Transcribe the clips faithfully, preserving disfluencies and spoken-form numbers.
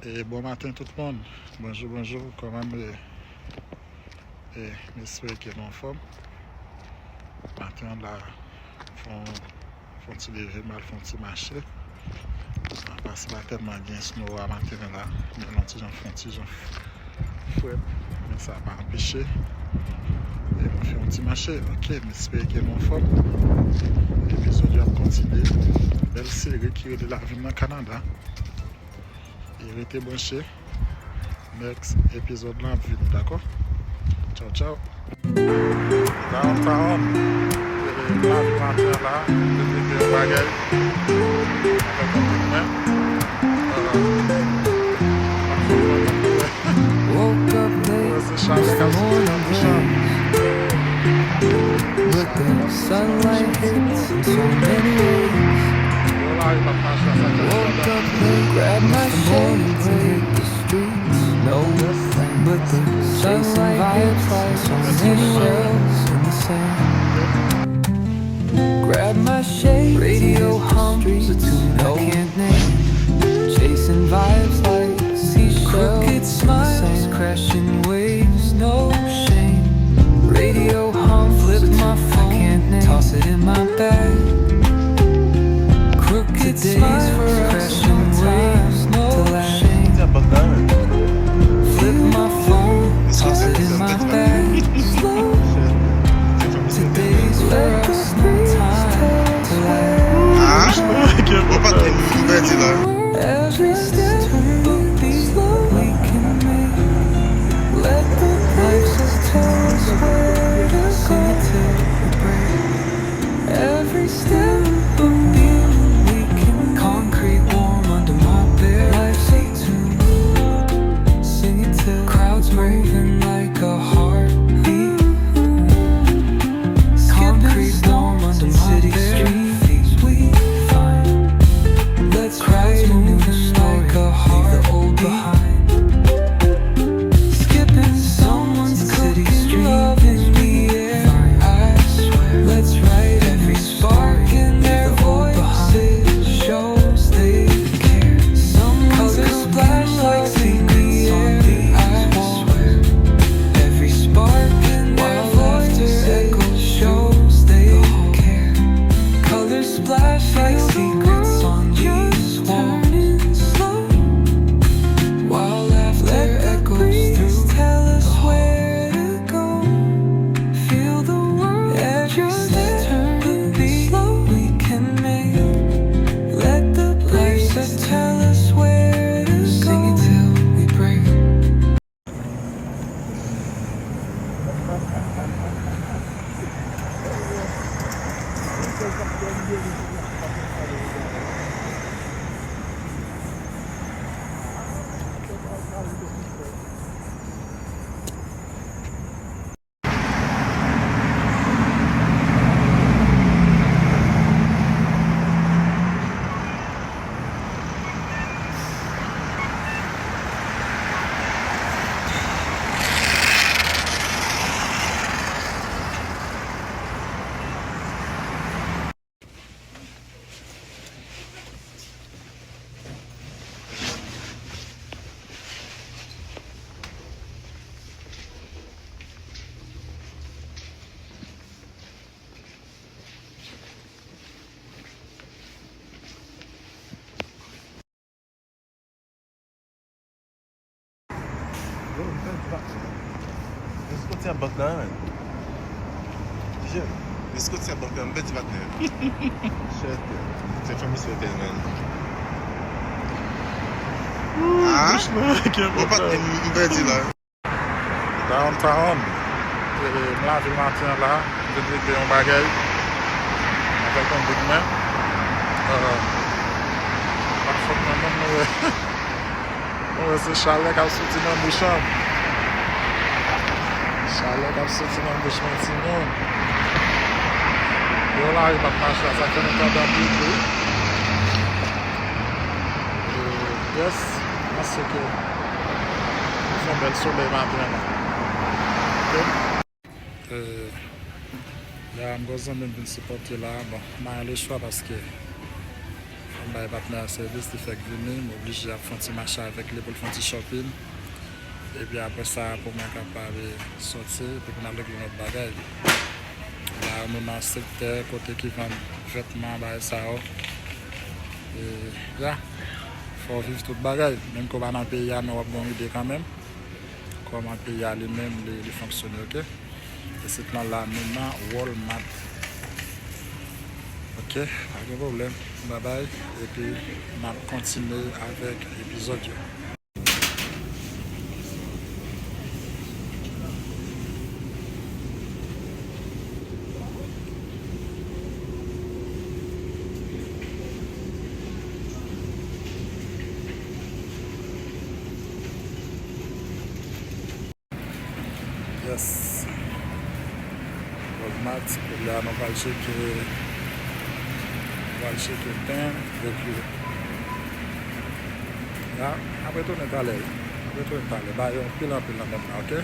E bon maten tout moun. Bonjou, bonjou. Kòman nou ye? E, m espere ke nou anfòm. Maten an la, fè yon, fè yon ti leve, m al fè yon ti mache. Apa se pa tèlman gen snow a maten an la, men yon ti jan, fè yon ti jan frèt, men sa pa anpeche e mwen fè yon ti mache. Ok, m espere ke nou anfòm. Epizòd yo ap kontinye. Bèl seri ki rele Lavi m nan Kanada. E rete branche. Next episode lan ap vini, dakò? Tchaw, tchaw. Downtown. E, lavi maten an la, te te gen yon bagay. Avèk yon group mwen. Euh, Woke up late, se chalè k ap soti nan bouch an. But the sunlight hits in so many ways. Yo, lari m ap mache a sa fè. Woke up late, grab my shades and hit the streets. No, but the sunlight hits like so many shells in the sand. Grab my shades, radio hums a tune I can't name. Chasing vibes like seashells. Crooked smiles, crashing waves, no shame. Radio hum, flip my phone, toss it in my bag. Crooked smiles, crashing waves, no shame. Flip my phone, toss it in my bag. Today's for us, no time to lag. Every step we can make, let the lights just tell us where to go till we break. Every step we can, concrete warm under my bare, life's a tune. Sing it till crowds moving like a heartbeat. Concrete storm under my bare feet. We find. Let's write a new story. Leave the old behind. Skipping someone's city street. Love in the air. I swear. Let's write every spark in their voices. Shows they care. Someone's splash like secrets on the ice. Every spark in their laughter echoes, shows they care. Colors splash like secrets on these walls. While laughter echoes through the hall. Feel the world just turn slow. We can make, let the lights just tell us where to go. Sing it till we break. Yo, m pèdi patnè. Risk ti ap bank nan, men. Jèn, risk ti ap bank nan, m pèdi patnè. Shit, se fanmi sou otèl, men. Ah, bouch mwen, bon, patnè, m, m pèdi la. Downtown. E, m lave maten an la, m vin regle yon bagay avèk yon bout mwen. Euh, pa fòt mwen menm, mwen wè. Mwen wè se chalè k ap soti nan bouch an. Chalè k ap soti nan bouch mwen, timoun. Yo, lari m ap mache a, sa fè nou tande anpil bri. E, yes, m panse ke nou fè yon bèl solèy maten an. Ok? E, ya, m gen yon zanmi m vin sipòte la. Bon, m a lechwa paske M bay patnè a sèvis, li fèk vini, m oblije ap fè yon ti mache avèk li pou l fè yon ti shopping. Epi apre sa, pou mwen kapab soti, epi pou n al regle yon lòt bagay. La, nou nan sektè kote ki vann vètman, bagay sa yo. E, ya, fò w viv tout bagay. Menm ke w pa nan peyi a, men w ap gen yon ide kanmenm kòman peyi a li menm, li, li fonksyone, oke? Isit lan la, nou nan Walmart. Oke, pa gen pwoblèm. Babay. Epi, n ap kontinye avèk epizòd yo. Yes. Walmart, kounye a nou pral tcheke, nou pral tcheke pen, vèt yo. Ya, n ap retounen talè, wi. N ap retounen talè. Bagay yo anpil, anpil nan mond lan, oke?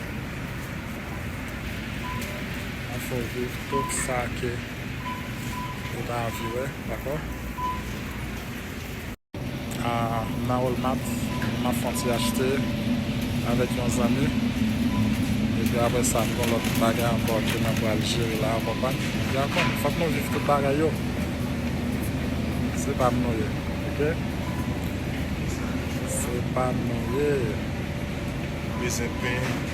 An fè w viv tout sa ke ou ta anvi wè, dakò? Ah, m nan Walmart, m ap fè yon ti achte avèk yon zanmi. Epi apre sa, m gen lòt bagay ankò ke mwen pral jere la, w konprann? Epi ankò, fòk nou viv tout bagay yo. Se pa m nou ye, oke? Se pa m nou ye. Bezwen pen.